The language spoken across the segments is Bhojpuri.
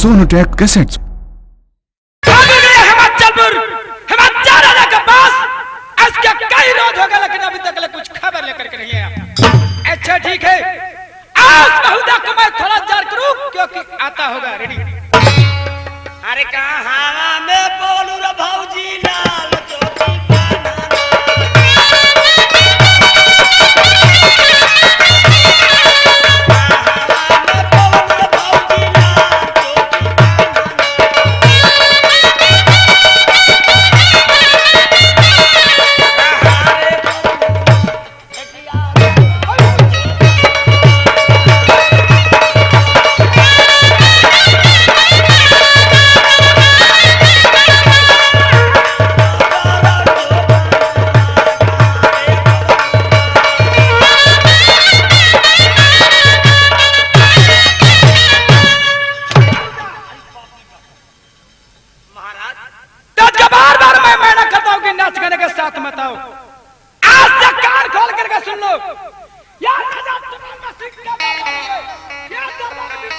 Sonotech Cassettes. Himachalpur Himachal राजा के पास इसके कई रोज हो गए, लेकिन अभी तक ले कुछ खबर लेकर के नहीं आया। अच्छा ठीक है, आज बहुदा को मैं थोड़ा जार करूं क्योंकि आता होगा रेडी। अरे कहाँ में बोलू रे भौजी लाल ज्योति पाना। कहाँ में बोलू रे भौजी लाल ज्योति पाना। कहाँ रे महाराज तो जब बार बार मैं मना करता हूं कि नाच गाने के साथ मत आओ, आज से कान खोल करके सुन लो। यार राजा तुम्हारा सिक्का मारेंगे, यार दरबार में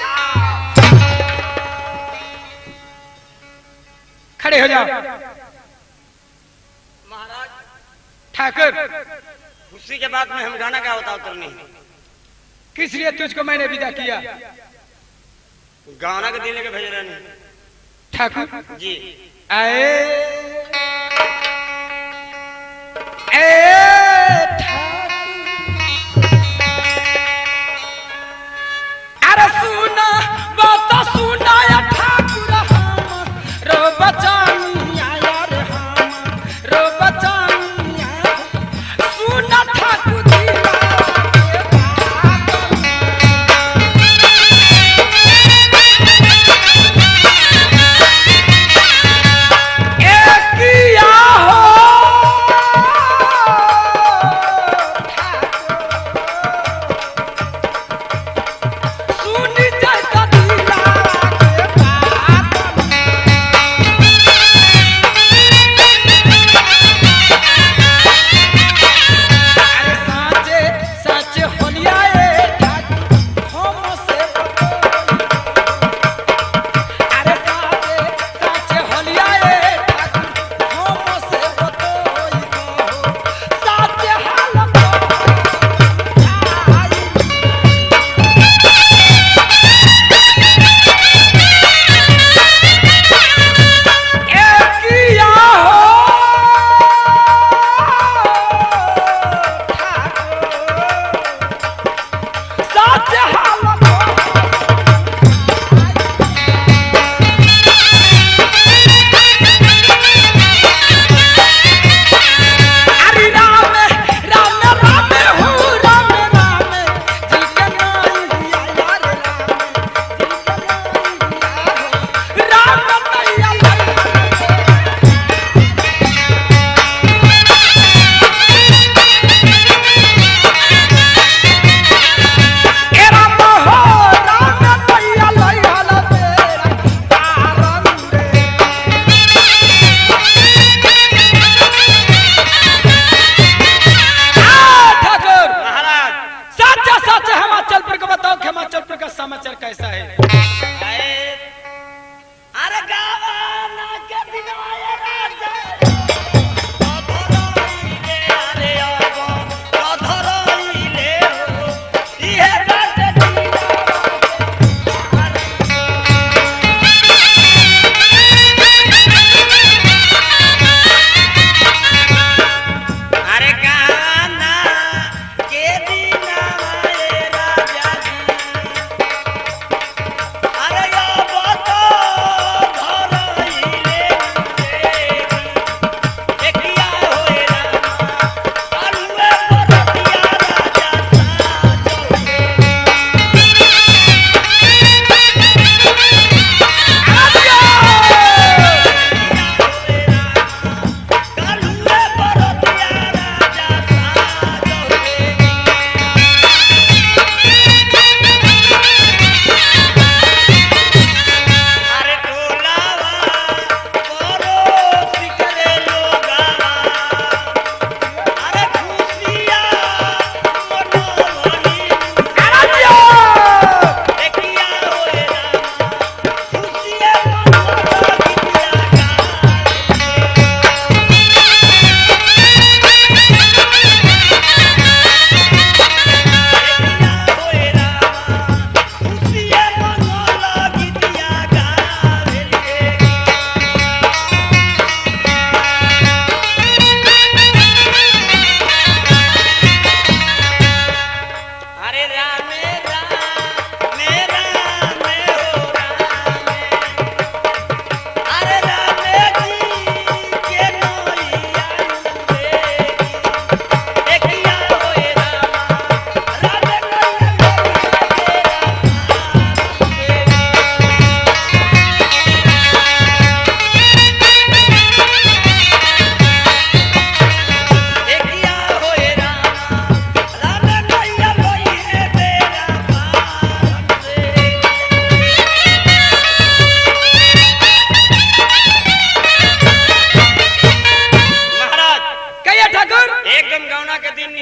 खड़े हो जाओ। महाराज ठाकुर खुशी के बाद में हम गाना का बताओ करनी है। किस लिए तुझको मैंने विदा किया? गाना के दिल के भेज रहे हैं ठाकुर जी। आए ए ठाकुर, अरे सुना बात सुना या ठाकुर हम रो बचानिया यार हम रो बचानिया सुना ठाकुर जी के बात। ए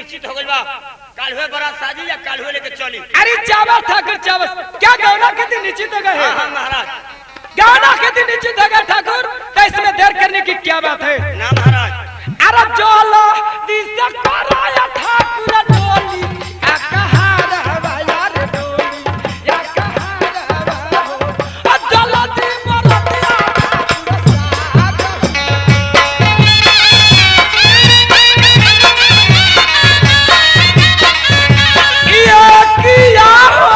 निश्चित हो गइल बा। काल हुए बरात साजी या काल हुए लेके चली। अरे चावल ठाकुर चावल, क्या गौना के दिन निश्चित हो गए? हाँ हाँ महाराज। गौना के दिन निश्चित हो गए ठाकुर, तो इसमें देर करने की क्या बात है? ना महाराज। अरे चलो दिशा कराया ठाकुर डोली, आ कहाँ रहवा यार डोली, या कहाँ रहवा हो? आ चलो दी बरतिया ठाकुर साथ। ये किया हो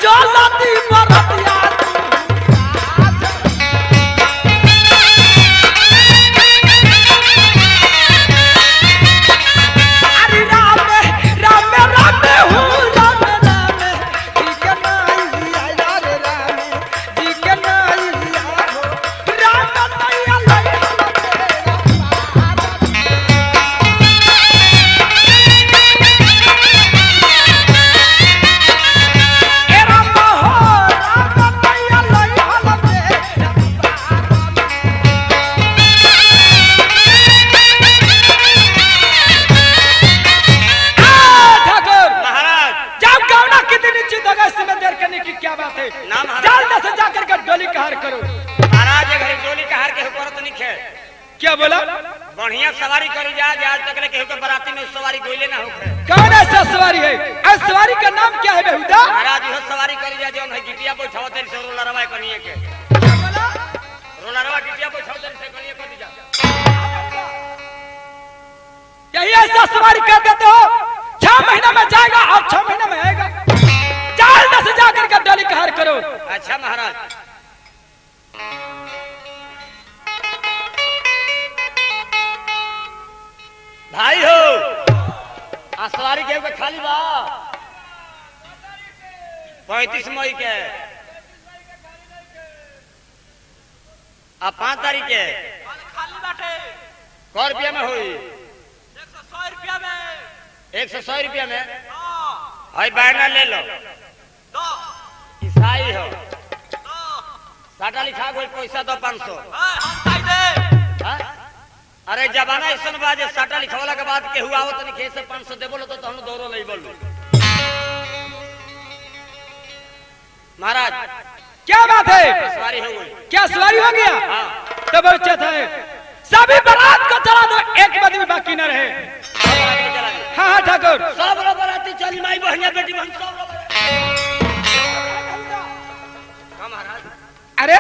जलती बरतिया अरे राम राम राम हूँ राम राम जी के नाइया यार राम जी के नाइया हो राम नैया लैया ए राम हो राम नैया लैया ठाकुर महाराज जब गौना कितनी निश्चित होगा इसमें देर करने की क्या बात है? ना महाराज। जल्द से जाकर के डोली कहार करो। महाराज ये घड़ी डोली का हार के करत नहीं खे। क्या बोला? बढ़िया सवारी करी जा, आज तक ले केहू के बराती में सवारी गोइले ना होखे। कौन ऐसा सवारी है? इस सवारी का नाम क्या है बेहुदा? महाराज इहो सवारी करी जा जौन है गिटिया बैठावत से रोलरवा कनिए के। क्या बोला? रोलरवा गिटिया बैठावत से कनिए कर दी जा। यही ऐसा सवारी कर देते हो, 6 महीना में जाएगा और 6 महीना में आएगा। जल्द से जाकर के डोली कहार करो। अच्छा महाराज। भाई हो आ सवारी के खाली बा 35 मई के आ 5 तारीख के खाली बाटे। कै रुपया में होई? 100 रुपया में। 100 रुपया में? हाँ। हाय बायना ले लो। दो। ईसाई हो। दो। साटा लिखा कोई पैसा दो 500। हाँ, हम ताई दे। हाँ? अरे जमाना ऐसन बा जे साटा लिखवला के बाद केहू आवत नहीं खेत से 500 देबो तो हम दौरो नहीं बोलू। महाराज क्या बात है? सवारी हो गई। क्या सवारी हो गया? हाँ। तो बहुत अच्छा था। सभी बारात को चला दो, एक आदमी बाकी न रहे। सब बाराती चला दे। हाँ हाँ ठाकुर। सब रो बाराती चली, माई बहनिया बेटी बहन सब रो बाराती। हाँ महाराज। अरे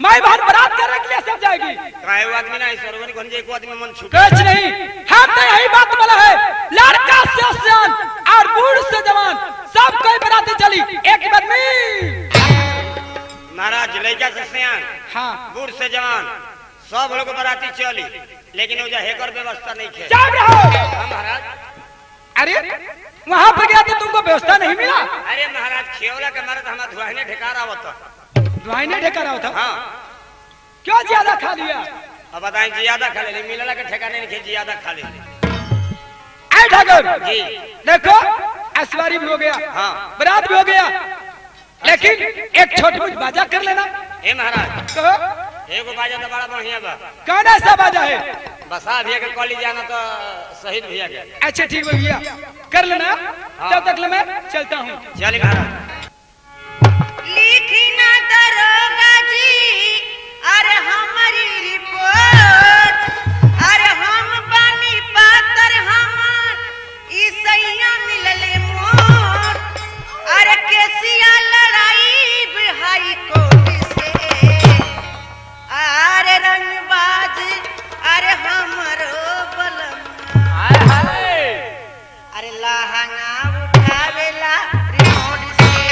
माई बहन बारात करने के लिए सब जाएगी। काहे वो आदमी ना सरवनी घन जे एको आदमी मन छूट। कुछ नहीं, हम तो यही बात बोला है, लड़का से सियान और बूढ़ से जवान सब कोई बाराती चली, एक आदमी। महाराज लड़का से सियान, हाँ, बूढ़ से जवान सब लोग बाराती चली, लेकिन वो हेकर व्यवस्था नहीं खे। चुप रहो। हाँ महाराज। अरे वहाँ पर गया तो तुमको व्यवस्था नहीं मिला? अरे महाराज खेवला के मारे तो हमारा धुआने ढेकार आवत। धुआने ढेकार आवत? हाँ। क्यों ज्यादा खा लिया? अब बताएं ज्यादा खा ले, मिलला के ठेकाने नहीं खे, ज्यादा खा ले। आए ठाकुर जी। देखो असवारी भी हो गया, हाँ, बरात भी हो गया, लेकिन एक छोट मुझ बाजा कर लेना। हे महाराज कहो। एगो बाजा तो बड़ा बढ़िया बा। कौन ऐसा बाजा है? बसा भैया के कॉलेज जाना तो शहीद भैया के। अच्छा ठीक है भैया, कर लेना। हाँ। तब तक मैं चलता हूँ। चलिए महाराज। लिखी ना दरोगा जी अरे हमारी रिपोर्ट, अरे हम बानी पातर हमार ईसैया मिलले मोर, अरे केसिया लड़ाई हाई कोर्ट से, अरे रंगबाज अरे हमरो बलम, अरे लहंगा उठावेला रिमोट से।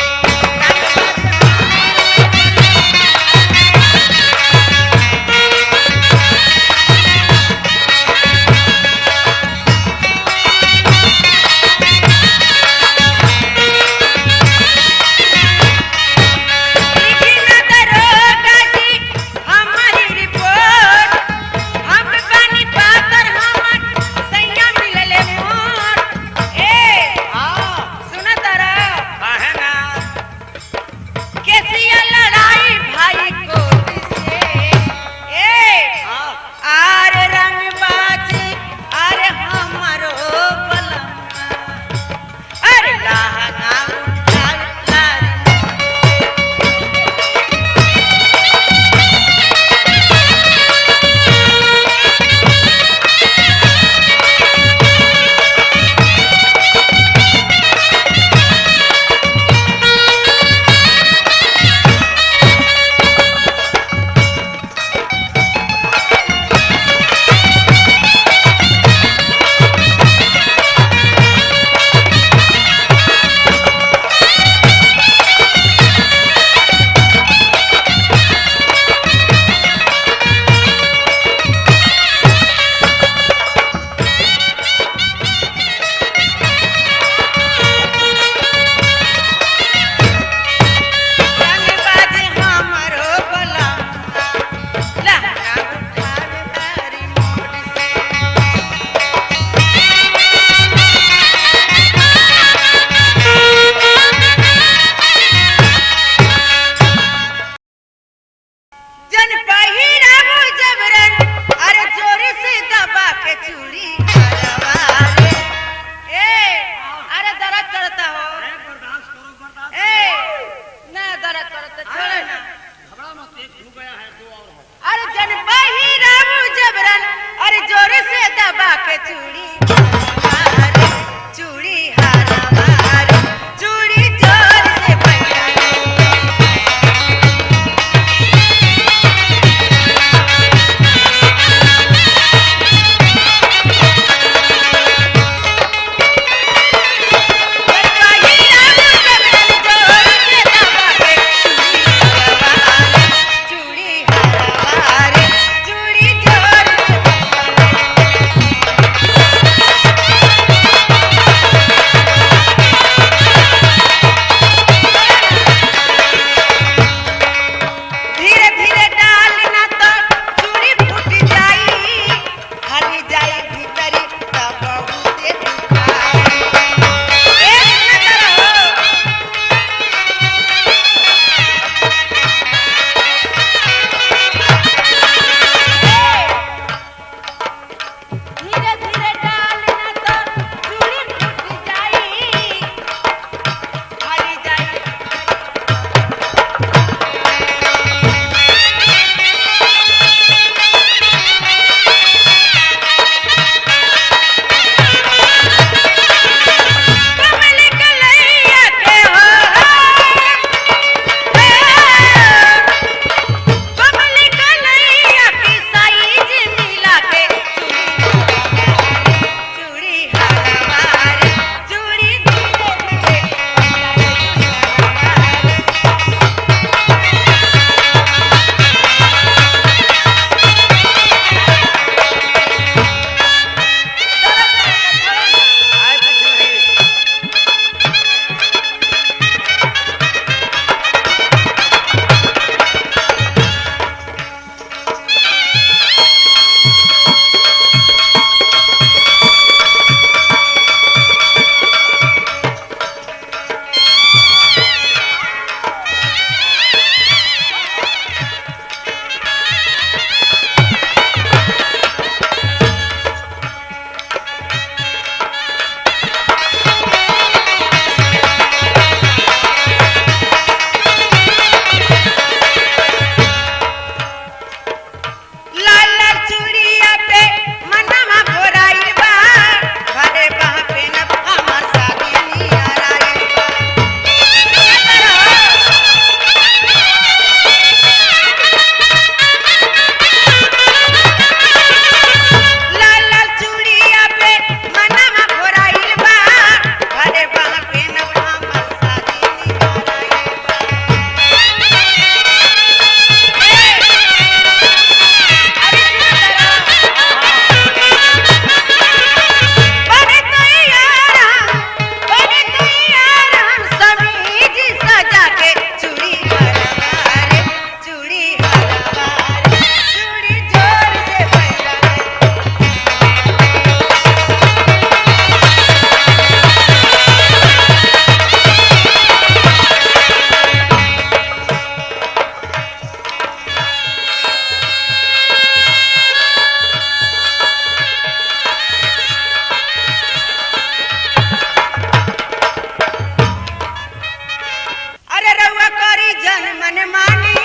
जन मन मानी,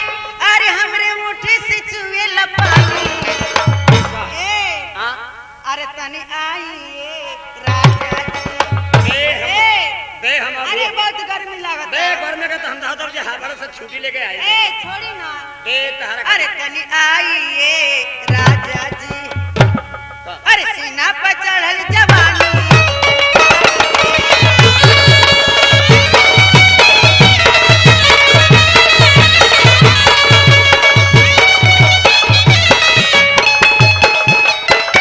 अरे हमरे मुट्ठी से चुएला पानी। ए हाँ? अरे तनी आई राजा जी। दे हम ए दे हम अरे बहुत गर्मी लागत दे है। गर्मी के तो हम दादर जी हाथ से छुट्टी लेके आए। ए छोड़ी ना। दे तहरा। अरे तनी आइए राजा जी, अरे सीना पर चढ़ल जवानी।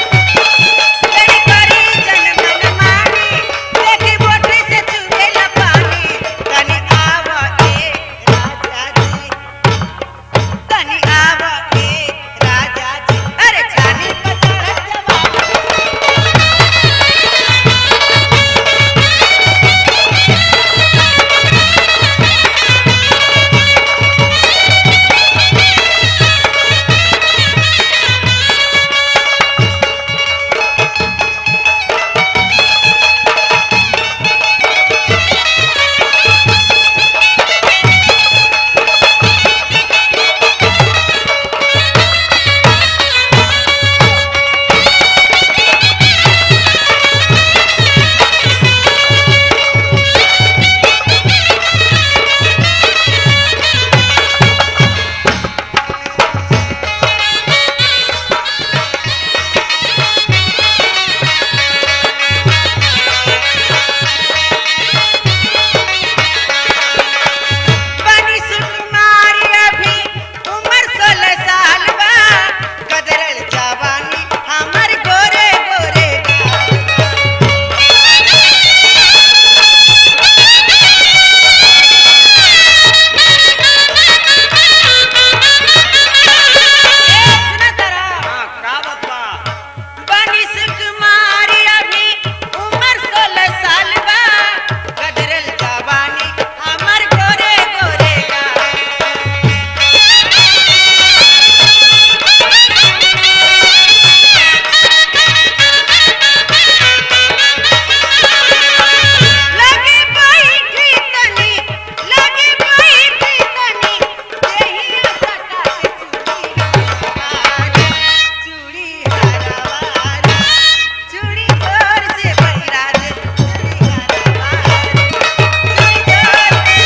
तेरी करी जन मन मानी, देखी बोटी से चुएला पानी। तनी आव ए राजा जी, तनी आव ए राजा जी, अरे छानी पर चढ़ल जवानी। बनी सुकुमारी अभी उम्र 16 साल बा, गदरल जवानी हमर गोरे गोरे गाल बा। ए सुना तारा। हाँ, का बात बा? बनी सुकुमारी अभी उम्र 16 साल बा, गदरल जवानी हमर गोरे गोरे गाल बा। लगे बैठी तनी, लगे बैठी तनी, देहिया सटा के चूड़ी हरवारी, चूड़ी हरवारी, चूड़ी जोर से पहिरा दे, चूड़ी हरवारी, चूड़ी जोर से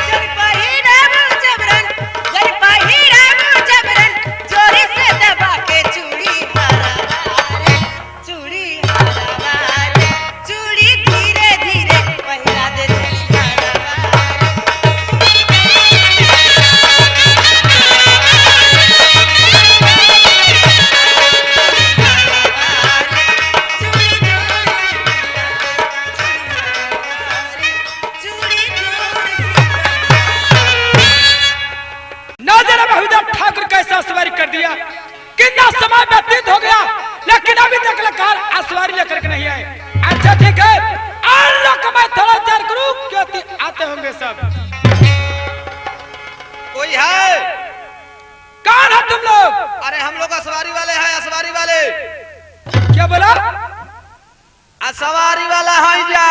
जब पहिराबू जबरन, जब पहिराबू जबरन, जोरी से दबा के चूड़ी हरवारे, चूड़ी हरवारे, चूड़ी धीरे धीरे पहिरा दे चूड़ी हरवारे। चूड़ी जोर से पहिरा दे, चूड़ी हरवारे, चूड़ी जोर से नाजर बहुदेव ठाकुर कैसा सवारी कर दिया। कितना समय व्यतीत हो गया लेकिन अभी तक लकार असवारी लेकर के नहीं आए। अच्छा ठीक है, और लोग मैं थोड़ा इंतजार करूं, क्योंकि आते होंगे सब। कोई है? कौन है तुम लोग? अरे हम लोग असवारी वाले हैं, असवारी वाले। क्या बोला? असवारी वाला है जा।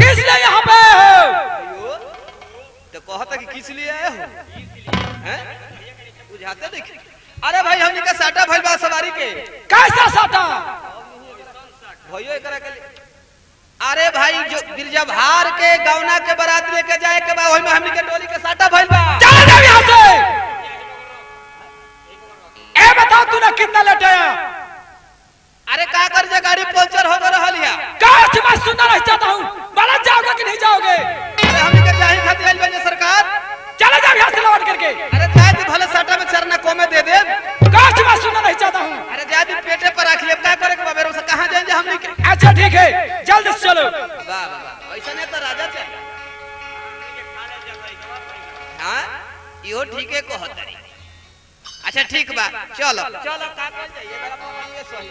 किस लिए यहाँ पे आए हो? अयो, तो कहता कि किस लिए आए हो? हैं? बुझाते देख। अरे भाई हमनी के साटा भइल बा सवारी के। कैसा साटा? भइयो एकरा के लिए। अरे भाई जो बिरजा भार के गौना के बारात लेके जाए के बा, ओही में हमनी के डोली के साटा भइल बा। चले जाओ यहाँ से। ए बताओ तूने कितना लौटाया? अरे का कर जे गाड़ी पंचर हो रहल हिया। काश मैं सुनना नहीं चाहता हूँ। बारात जाओगे कि नहीं जाओगे? अरे हमनी के जाही खातिर आइल बा सरकार। चले जाओ यहाँ से लौट करके। अरे जाए दी भले साटा में चरना कोमे दे दे। काश मैं सुनना नहीं चाहता हूँ। अरे जाए दी पेटे पर रख ले, का करे के बा बेरो से कहां जाएंगे हमनी के? अच्छा ठीक है, जल्द से चलो। वाह वाह वाह, ऐसा नहीं तो राजा चाहिए। हाँ इहो ठीके कहत रही। अच्छा ठीक बा, चलो चलो का कल जाइए बड़ा ये सही।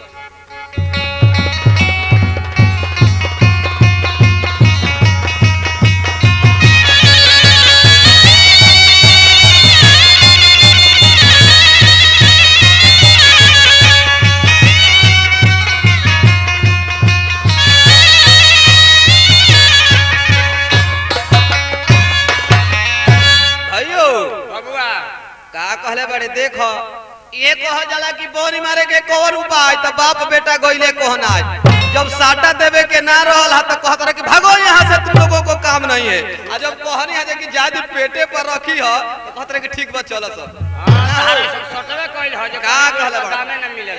अयो बबुआ का कहले बड़े देखो, ये कह जाला कि बोरी मारे के कौन उपाय, तो बाप बेटा गइले कहना। जब साटा देवे के ना रहल हा तो कहत रहे कि भागो यहाँ से, तुम लोगों को काम नहीं है। आ जब कहनी है कि जादी पेटे पर रखी हो तो कहत रहे कि ठीक बा चलो सब। हां सब सटवे कइल ह जे का कहले बड़ा? कामे न मिलल।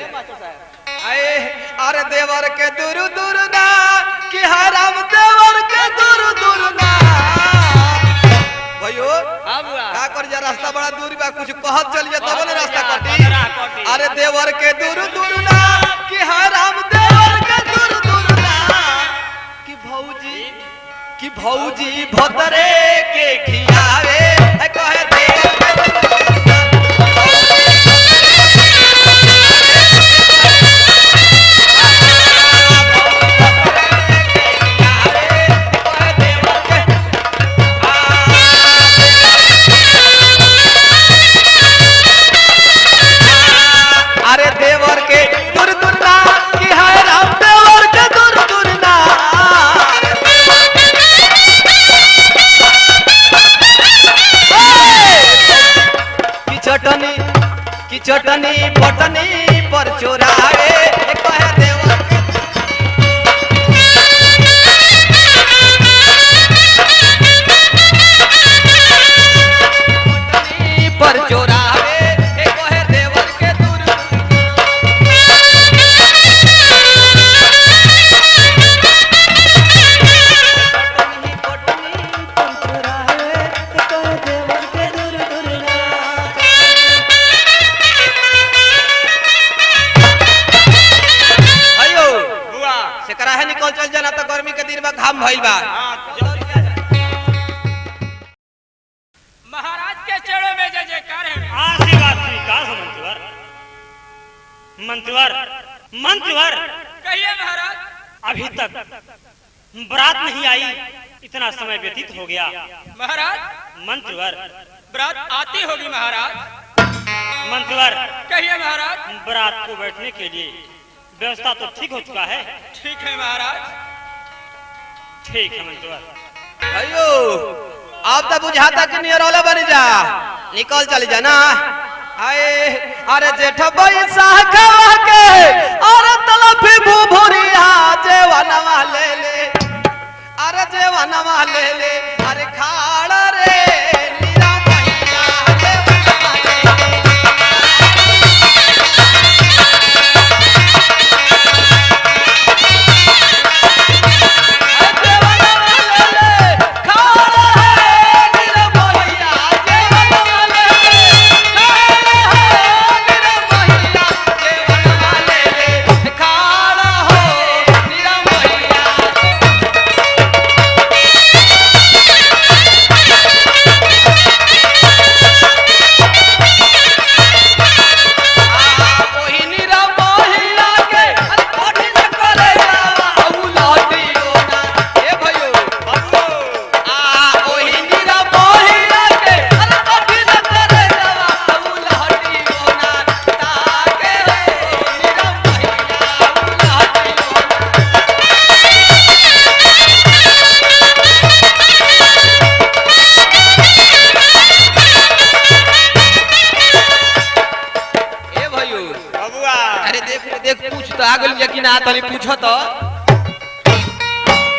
आए अरे देवर के दूर दूर ना कि हराम देवर के दूर दूर ना। भयो हां बुआ का कर जा, रास्ता बड़ा दूर बा, कुछ कहत चलिए तब न रास्ता कटी। बदरा कटी। अरे देवर के दूर दूर ना कि हराम देवर के दूर दूर ना कि भौजी भतरे के खियावे है कहे देवर के दूर दूर ना। कहे देवर के अरे देवर के दूर दूर ना कि हाय राम देवर के दूर दूर ना। कि चटनी बटनी पर चोरावे कहे देवर के बटनी पर चोरावे कहे देवर के दूर दूर। अयो बुआ से कराहे निकल चल जाना तो गर्मी के दिन में घाम भइल बा। हां जल्दी आ जा। महाराज के चरणों में जय जयकार है। आशीर्वाद स्वीकार हो मंत्रीवर। मंत्रीवर, मंत्रीवर, कहिए महाराज। अभी तक बरात नहीं आई, इतना समय व्यतीत हो गया। महाराज मंत्रीवर, बरात आती होगी महाराज। मंत्रीवर, कहिए महाराज। बरात को बैठने के लिए व्यवस्था तो ठीक हो चुका है। ठीक है महाराज। ठीक है मंत्रीवर। अयो अब तो बुझाता कि नियरौला बन जा, निकल चल जाना। आए अरे जेठ बैसाख के अरे तलफी भुभुरिया जेवनवा ले ले, अरे जेवनवा ले ले, अरे खाड़ रे नीरा मैया जेवनवा ले ले। ए भयो, बबुआ अरे देख रे देख, पूछ तो आ गेल लेकिन आ तनी पूछ तो।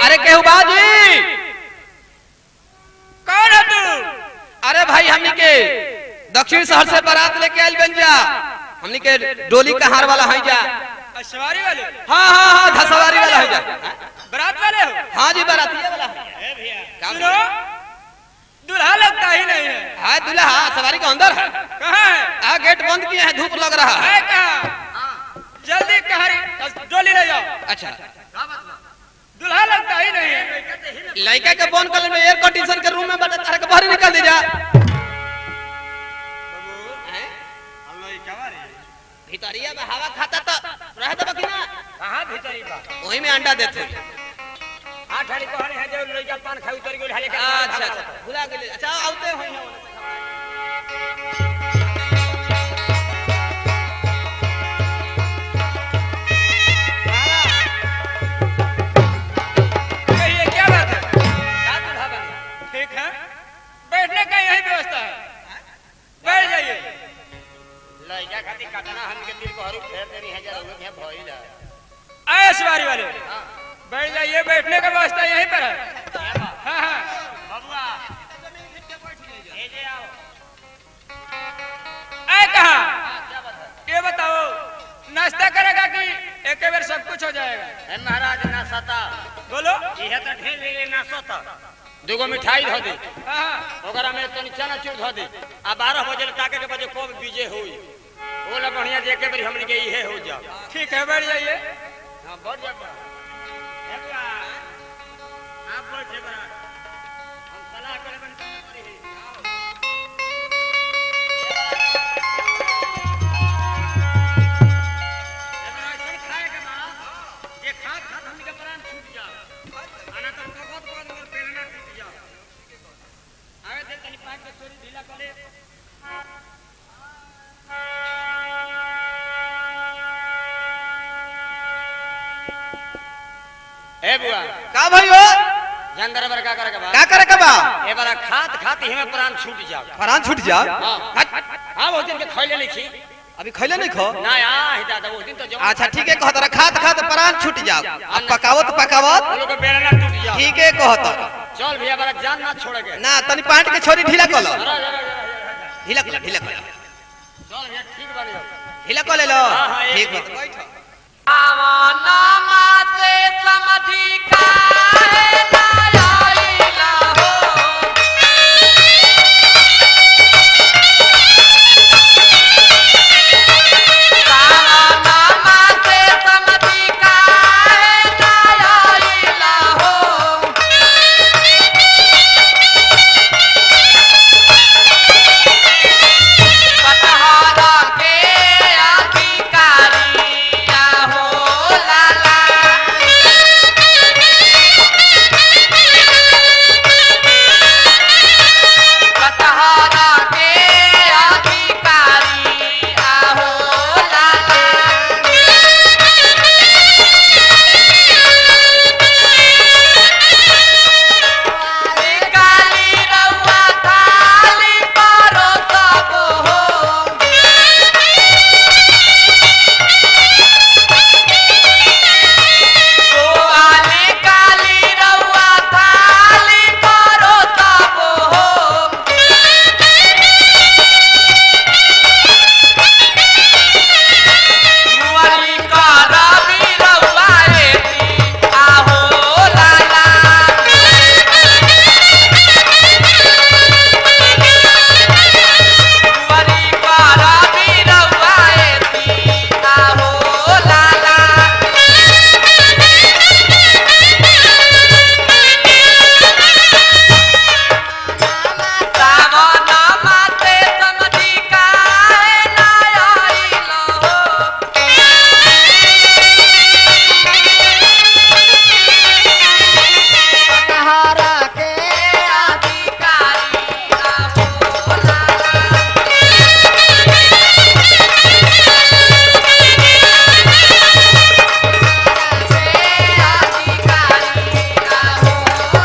अरे केहू बाजी कौन है तू? अरे भाई हमनी के दक्षिण शहर से बारात लेके आइल बन जा, हमनी के डोली कहार वाला है जा। सवारी वाले? हाँ हाँ हाँ, धसवारी वाला है जा। बारात वाले हो? हाँ जी बारातिये वाला है। ए भैया का सुनो, दूल्हा लगता ही नहीं है। हाँ दूल्हा सवारी के अंदर है। कहाँ है? आ गेट बंद किए हैं, धूप लग रहा है। है कहाँ? जल्दी कहारी डोली ले जाओ। अच्छा दूल्हा लगता ही नहीं है। लड़का के फोन कर में एयर कंडीशन के रूम में बता तारा के बाहर निकाल दे जा। भीतरिया में हवा खाता तो रह दबा कि ना? कहाँ भीतरी बा? वही में अंडा देते। आठ हाली कहने है जे लइका पान खाई उतर गेल हाले के। अच्छा अच्छा, भुला गेले। अच्छा आउते होई है। कहिए क्या बात है? का दूल्हा बने? ठीक है, बैठने का यही व्यवस्था है, बैठ जाइए। लइका खातिर कतना हमके दिल को हरू फेर देनी है जरा उहे भइल है। आए सवारी वाले, बैठ जाइए, बैठने का व्यवस्था यहीं पर है। हाँ हाँ। बबुआ ए जे आओ। आए कहा? क्या बात है? ये बताओ, नाश्ता करेगा कि एक बार सब कुछ हो जाएगा? हे महाराज ना सता। बोलो। इहे त ढेर ले ना सता। दूगो मिठाई धो दी। हाँ हाँ। ओकरा में तनी चना चूर धो दी आ 12 बजे ताके के बजे कब बीजे होई ओला बढ़िया जे के बेरी हमनी के इहे हो जा। ठीक है, बैठ जाइए। हां बढ़ जा। हे बुआ आप बैठ जे बरा हम सलाह करे बन करी है। ए बरा ऐसन खाए के बा जे खात खात हमनी के प्राण छूट जा आना त कगत पर और पेलना टूट जा। आगे दे तनी पाक के छोरी ढीला करे। ए बुआ का भाई हो? जानदार बर का करे के बा? का करे के बा? ए बरा खात खात ही में प्राण छूट जा। फरान छूट जा। हां हां वो दिन के खइले नहीं खी। अभी खइले नहीं खो? ना आ ही दादा वो दिन तो जो। अच्छा ठीक है कहत रहा, खात खात प्राण छूट जा, अब पकावत पकावत वो लोग के बेलना टूट जा। ठीक है कहत। चल भैया बरा जान ना छोड़े के। ना तनी पांट के छोरी ढीला कर लो। जरा, जरा, जरा, जरा। ढीला कर लो, ढीला कर लो। चल भैया ठीक बानी हो। ढीला कर ले लो। हाँ, हाँ, एक ठीक बा तो बैठो।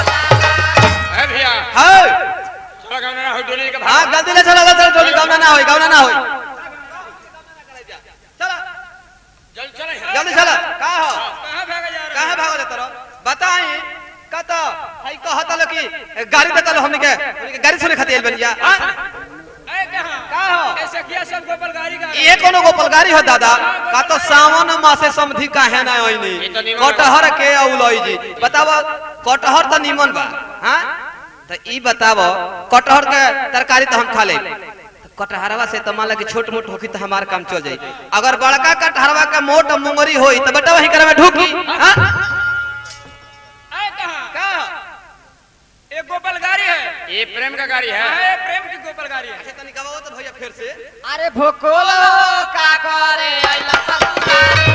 ए भैया हां चलो गाना ना हो डोली के हां भाग। जल्दी ले चलो, चलो चलो, गावना ना होई, गावना ना होई। चलो जल्दी चलो। जल्दी चलो। का हो? कहाँ भागा जा रहा काहे भागो जात रहो? बताई कत हई कहत लो कि गाड़ी देता लो हमनी के गाड़ी सुने खातिर आइल बनी जा। है? आए कहाँ? का हो? ऐसे किया सब गोपाल गाड़ी का। ये कोनो गोपाल गाड़ी हो दादा? का तो सावन मासे समधि काहे ना आइनी कटहर के औलई जी। बताव कटहर त निमन बा। हां त ई बताव कटहर के तरकारी त हम खा ले, कटहरवा से त मान ला कि छोट मोट होखी त हमार काम चल जाई। अगर बड़का कटहरवा का मोट मुंगरी होई त बेटा वही करे में ढुकी। हां ये प्रेम का गाड़ी है। हाँ, ये प्रेम की गोपाल गाड़ी है। अच्छा तनी गवाओ तो भैया फिर से। अरे भोकोलो का करे आइला ससुरारी,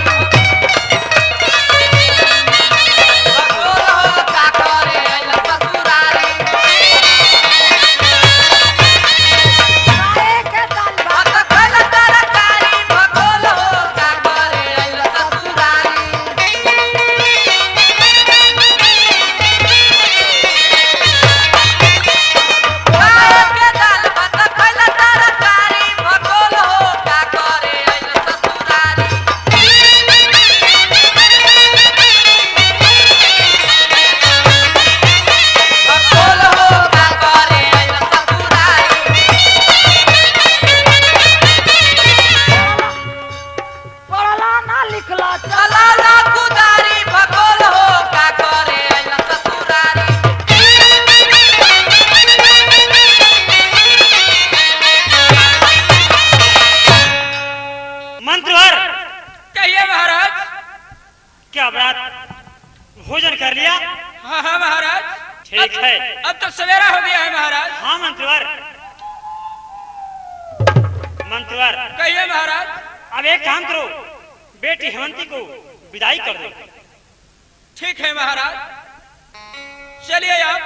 भोकोलो का करे आइला ससुरारी। काहे के दाल भात खइला तरकारी, भोकोलो का करे आइला ससुरारी। काहे के दाल भात खइला तरकारी, भोकोलो का करे आइला ससुरारी। भोकोलो का करे आइला ससुरारी। पढ़ला ना लिखला। चला ला कुदारी, भगोल हो का करे आइला ससुरारी। मंत्रवर, कहिए महाराज। क्या बरात भोजन कर लिया? हाँ हाँ महाराज। ठीक है। अब तो सवेरा हो गया है महाराज। हाँ मंत्रवर, मंत्रवर। कहिए महाराज। अब एक काम करो, बेटी हेमंती को विदाई कर दो। ठीक है महाराज, चलिए आप।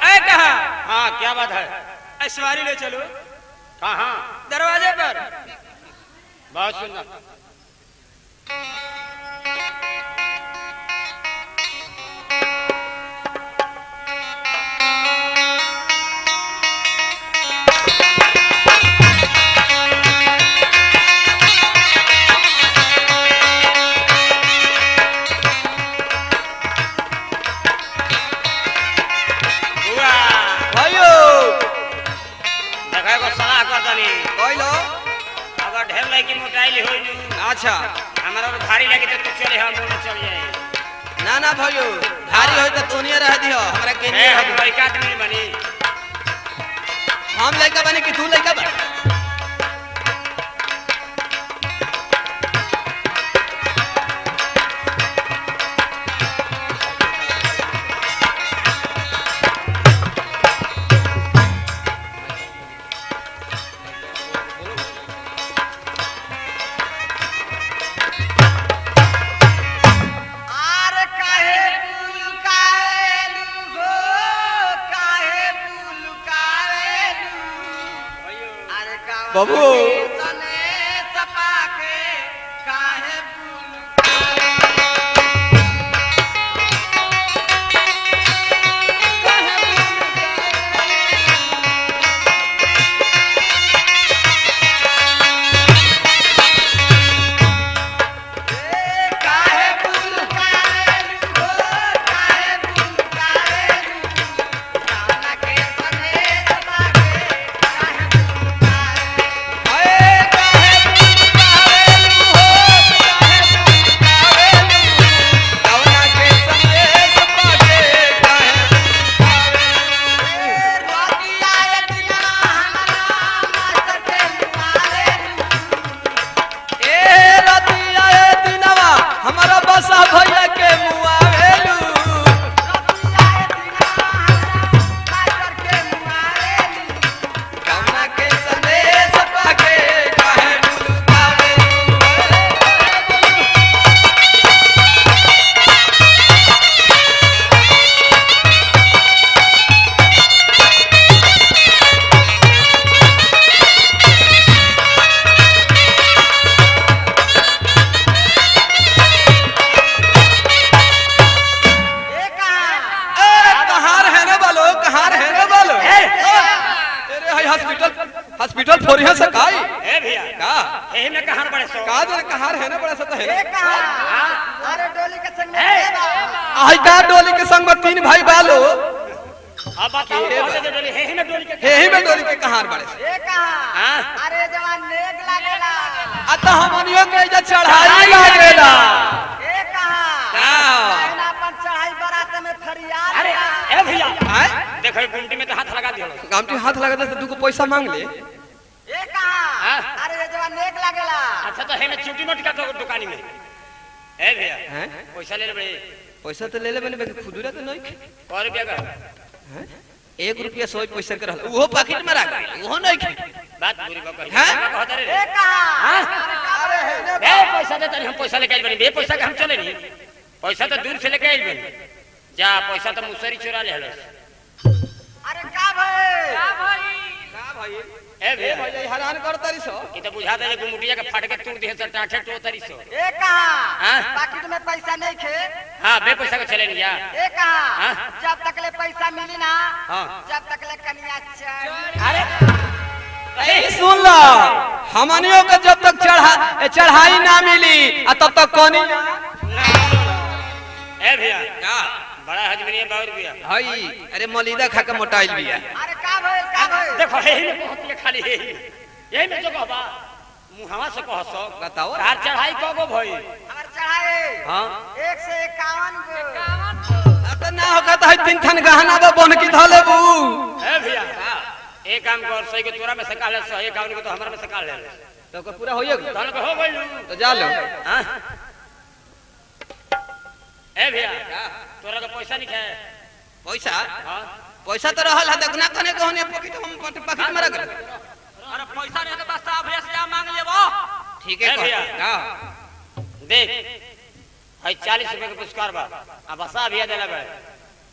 ऐ कहा। हाँ क्या बात है? ऐ सवारी ले चलो। कहाँ? दरवाजे पर। बहुत सुंदर। बुआ, भाइयो देखो एगो सलाह कर दनी। कहलो। अगर ढेर लड़की मोटाइल होई नु, अच्छा। हमारा और भारी लगी तो तू चले, हम दोनों चल जाए। ना ना भाइयो, भारी होई त तोनिए रह दियो, हमरा के ए नहीं रह हम दियो। लड़का आदमी बनी। हम लइका बनी कि तू लइका बनी? आर काहे बुलकाएलू हो, काहे बुलकाएलू? अरे गाँव बाबू। सने सपा के काहे बुल काहे बुलकाएलू हो, काहे बुलकाएलू? गाना के सने सपा के काहे बुलकाएलू? अए काहे बुलकावेलू हो, काहे बुलकावेलू? कौना के संदेश पाके काहे रोटिया दिना हमरा मास्टर के मुआरेलू। ए रतिया ए दिनवा हमारा बसा भैया के मुआवेलू। रोटिया दिना हमरा मास्टर के मुआरेलू। कौना के संदेश पाके काहे बुलकावेलू? ए कहाँ? ए कहार है ना बालो, कहार है ना बालो। अरे हाय हॉस्पिटल, हॉस्पिटल फोरिया से काई ए भैया, का एही में कहां बड़े सो? का दे कहार है ना बड़ा सा तो है ए ना। कहाँ? अरे डोली के संग में के बा? आई का डोली के संग में तीन भाई बालो। अब बताओ कौन से डोली? एही में डोली के हे ही में डोली के कहार बड़े से। ए कहाँ? हाँ? अरे जवान नेक लागेला। अतः हमनियो के एजा चढ़ाई लागेला। ए कहाँ? का? काहे ना अपन चढ़ाई बारात में फरियाद अरे बा। ए भैया, आय देखो गुमटी में तो हाथ लगा दियो। गामटी हाथ लगा दे तो दूगो पैसा मांग ले। ए कहाँ? हाँ? अरे जवान नेक लागेला। अच्छा तो हे में चूटी मोटी का दुकानी में। ए भैया, हैं? पैसा ले ले बड़े। पैसा तो ले ले बने, बाकी खुदरा तो नहीं। कौ रुपया का? हैं? 1 रुपया 100 पैसा के रहल, उहो पॉकेट में रख गइल, उहो नहीं खे। बात बुरी बा कही। हैं? कहत रे। ए कहा? हां? अरे बे पैसा दे तनी, हम पैसा लेके आइल बनी। बे पैसा के हम चले नहीं, पैसा तो दूर से लेके आइल बनी। जा पैसा तो मुसरी चुरा ले हलस। अरे का भाई? का भाई? का भाई? ए भैया, ए भैया, हैरान कर तारी सो। ई तो बुझा दे जे गुमुटिया के फाट के तोड़ दिहे सर, टाठे टो तारी सो। ए कहा? हाँ? पाकिट में पैसा नहीं खे। हां, बे पैसा के चले नहीं जा। ए कहा? हाँ? जब तक ले पैसा मिली ना, हाँ। जब तक ले कन्या चढ़ी। अरे ए सुन लो, हमनियों के जब तक चढ़ाई ना मिली आ तब तक कोनी ए भैया, का बड़ा हजमनी बाउर भैया। हई, अरे मलिदा खा के मोटाइल बिया। अरे का भाई? का भाई? देखो यही में कहत के खाली यही में, यही में जो कहबा मुहावा से कह सो। बताओ। तार चढ़ाई कगो भई? हमार चढ़ाई हां 151 गो। अब तो ना होगा तो हई 3 थान गहना बा बन की धलेबू। ए भैया, एक काम कर, सही के तोरा में से काल ले, सही 51 को तो हमरा में से काल ले। तो को पूरा होइए तहन को हो गइल। तो जा लो। हां ए भैया, तोरा के पैसा नहीं है? पैसा? हां पैसा तो रहल है, देखना कने कहने पॉकेट हम पॉकेट में रख। अरे पैसा नहीं है तो बस साहब भैया से जा मांग लेबो। ठीक है ए भैया। का देख हई 40 रुपए के पुरस्कार बा, आ बसा भैया देला बा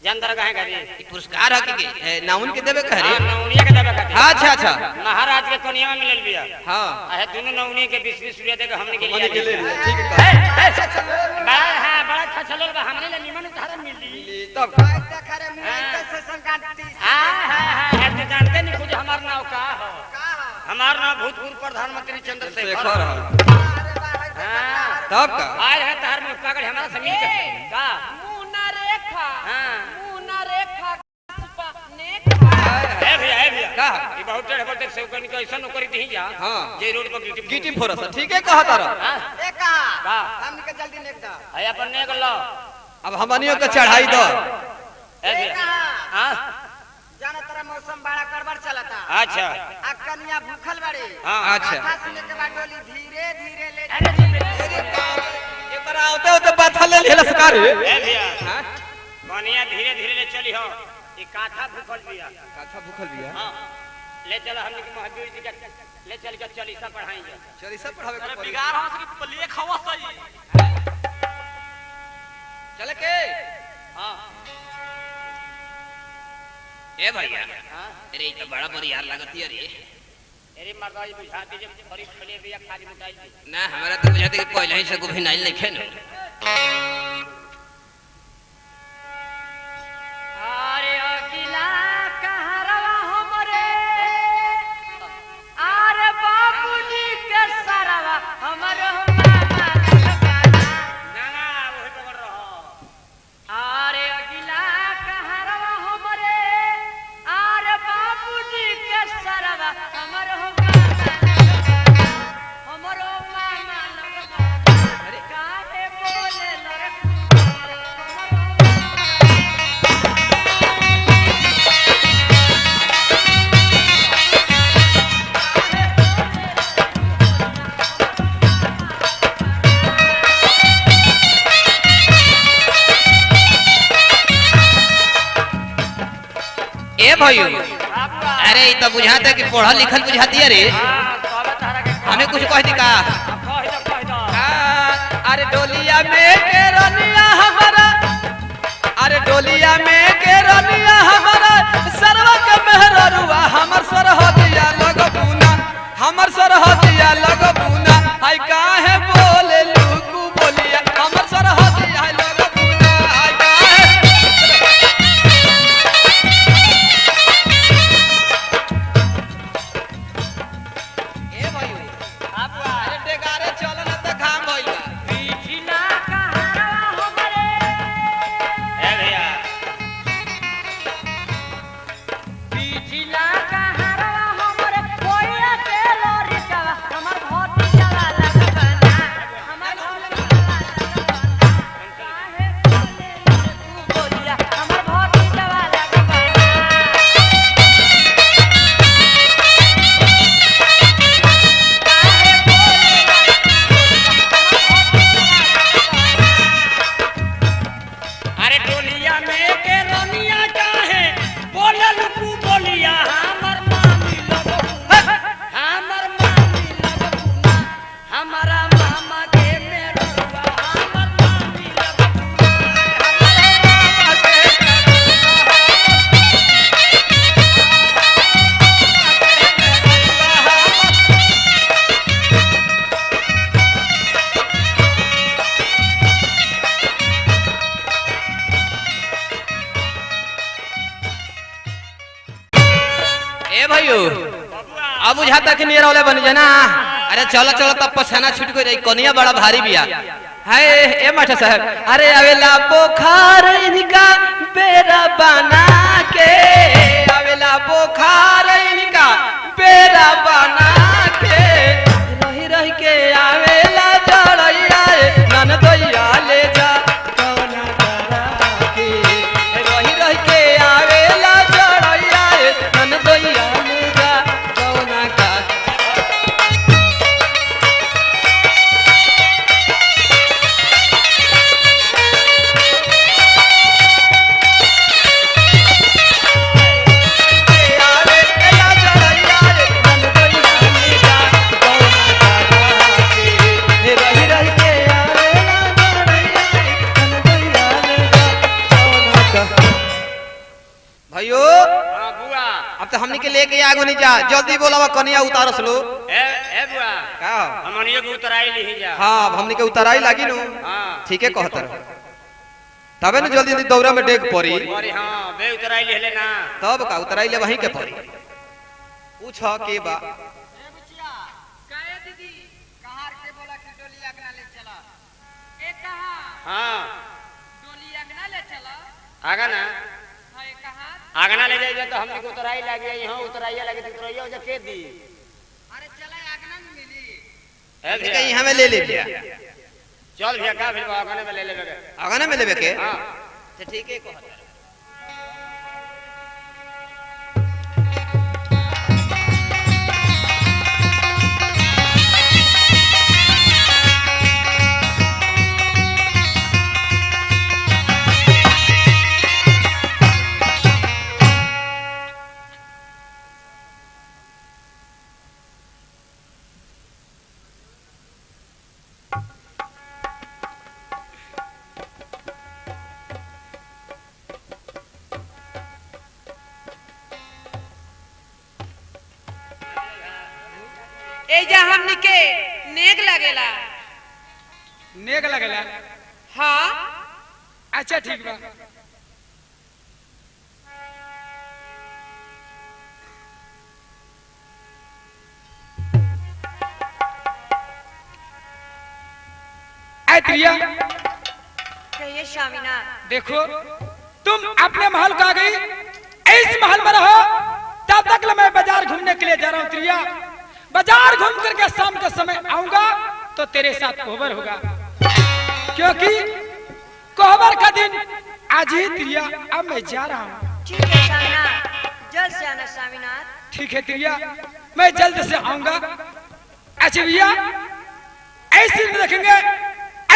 जान दर काहे खातिर? ई पुरस्कार है कि नाउन के देबे करे? हां, नौनिया के देबे खातिर। अच्छा अच्छा। महाराज के कनिया में मिलल बिया। हां। आ दोनों नौनिया के 20-20 रुपया दे के हमने के हमनी के ले लिए। लिया, ठीक है। बड़ा हां, बड़ा अच्छा चलल बा, हमने ले निमन उदाहरण मिली। तब देख रे मुंह कैसे संकांति। हां हां हां, तो जानते नहीं खुद हमार नाव का हो। का हो? हमार नाम भूतपूर्व प्रधानमंत्री चंद्रशेखर। शेखर है। अरे बा भाई, हां। तब का आए है तार मुंह पागल हमारा से मिल के का? मुंह ना रेखा। हां। मुंह ना रेखा सुपा नेखा। ए भैया, ए भैया, का? ई बहुत टेढ़ बोलते से कनी के ऐसा नौकरी दही जा। हां। जे रोड पर गिटी गिटी फोरस, ठीक है कहा तारा। हां। ए कहा? का? हमनी के जल्दी नेक दा। है अपन ने गलो। अब हमनियों के चढ़ाई दो। ए ए भैया। कहा? हां। जाना तारा मौसम बड़ा गड़बड़ चलता। अच्छा। आ कन्या भूखल बड़ी। हां। अच्छा। कथा सुने के बाद डोली धीरे धीरे ले। अरे अरे बाप रे, एकरा आवते होते बाथा ले लेलस का रे? ए भैया, हां? कनिया धीरे धीरे ले चली हो, ई काथा भूखल बिया। काथा भूखल बिया। हां, ले चल हमने के महावीर जी के ले चल के चालीसा पढ़ाई जा। चालीसा पढ़ावे के अरे पड़ी। बिगाड़ हो सके लेख हवा सही। चल के। हां। ए भैया, हां। अरे ई तो बड़ा बरियार लागत है रे। अरे मर्दाई बुझाती जे फरी खले बिया खाली मुटाई दी। ना हमरा तो बुझाते कि पहले ही से गोभी नाइल नहीं खेनो। अरे अगिला कहरवा हमरे, अरे बाबूजी के सरवा हमर मामा लगवाना। ना ना, वही पकड़ रहो। अरे अगिला कहरवा हमरे, अरे बाबूजी के सरवा हमर मामा लगवाना। हमर मामा लगवाना। अरे काहे बोले लड़कू हमर ए भैया, अरे ई तो बुझाता कि पढ़ल लिखल बुझाती है रे। हां, कहबे तारा के हमें कुछ कह दी का? कह दो, कह दो। अरे डोलिया में के रनिया हमारा, अरे डोलिया में के रनिया हमारा, सरवा के मेहररुआ हमर सरहदिया लगबुना, हमर सरहदिया लगबुना। हाय काहे बोले लुकु बोलिया, हमर सरहदिया लगबुना। हाय काहे ए भैया, अरे डेगारे चल ना त घाम भइल बा। बिजला बुझाता कि नियर वाले बन जाना। अरे चलो चलो तब पछाना छूट गई रही, कनिया बड़ा भारी बिया है। ए मास्टर साहब, अरे आवेला बुखार इनका बेरा बना के, आवेला बुखार इनका बेरा बना के, रही रही के आवेला जड़ैया ननदैया ले जा कौना करा के, रही रही के आवेला जड़ैया ननदैया ले जा कौना का। भाइयो हाँ बुआ। अब तो हमनी के लेके आगो नहीं जा, जल्दी बोलावा कनिया उतारस लो। ए ए बुआ, का हमनियो के उतराई ली जा। हाँ, अब हमनी के उताराई लागी नु। हाँ ठीके कहत रहो, तबे न जल्दी जल्दी दौरा में डेग पड़ी। अरे हाँ बे उतराई ले ले ना। तब का उतराई ले वहीं के पड़ी। पूछ के बा काहे दीदी कहार के बोला कि डोली अगना ले चला। ए कहा हाँ डोली अंगना ले चला। आगा ना हाँ ए कहा आगना ले जाइए तो हमने के उतराई लागी, यहाँ उतराइया लगी तो उतराइया हो जा के दी। अरे चला अगना में मिली। ए ठीक है, भैया यहाँ में ले ले लिया। चल भैया का भेल आगने में ले लेबे के। आगने में लेबे के। हाँ तो ठीक है कहत। एजा हमनी के नेग लगेला। नेक लगेला? हाँ। अच्छा ठीक बा। ऐ प्रिया, कहिए स्वामीनाथ। देखो तुम अपने महल को आ गई, इस महल में रहो तब तक ले मैं बाजार घूमने के लिए जा रहा हूँ। त्रिया बाजार घूम करके शाम के समय आऊंगा तो तेरे साथ कोहबर होगा, क्योंकि कोहबर का दिन आज ही। त्रिया अब मैं जा रहा हूँ। ठीक है स्वामीनाथ, जल्द से आना स्वामीनाथ। ठीक है त्रिया, मैं जल्द से आऊंगा। अच्छा भैया, ऐसे में देखेंगे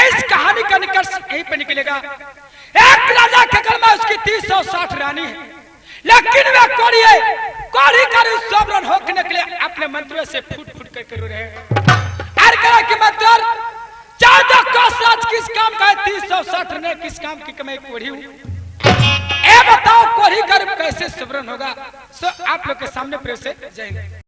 इस कहानी का निकर्ष यहीं पे निकलेगा। एक राजा के घर में उसकी 360 रानी है, लेकिन वे कोढ़ी है। कोढ़ी कर सोबरन होने के लिए अपने मंत्रों से फूट फूट करके रो रहे हैं। अरे करा कि मंत्र 14 कोस राज किस काम का है, 360 ने किस काम की कमाई कोढ़ी हूँ। ए बताओ कोढ़ी कर कैसे सोबरन होगा। सो आप लोग के सामने प्रेम से जय हिंद।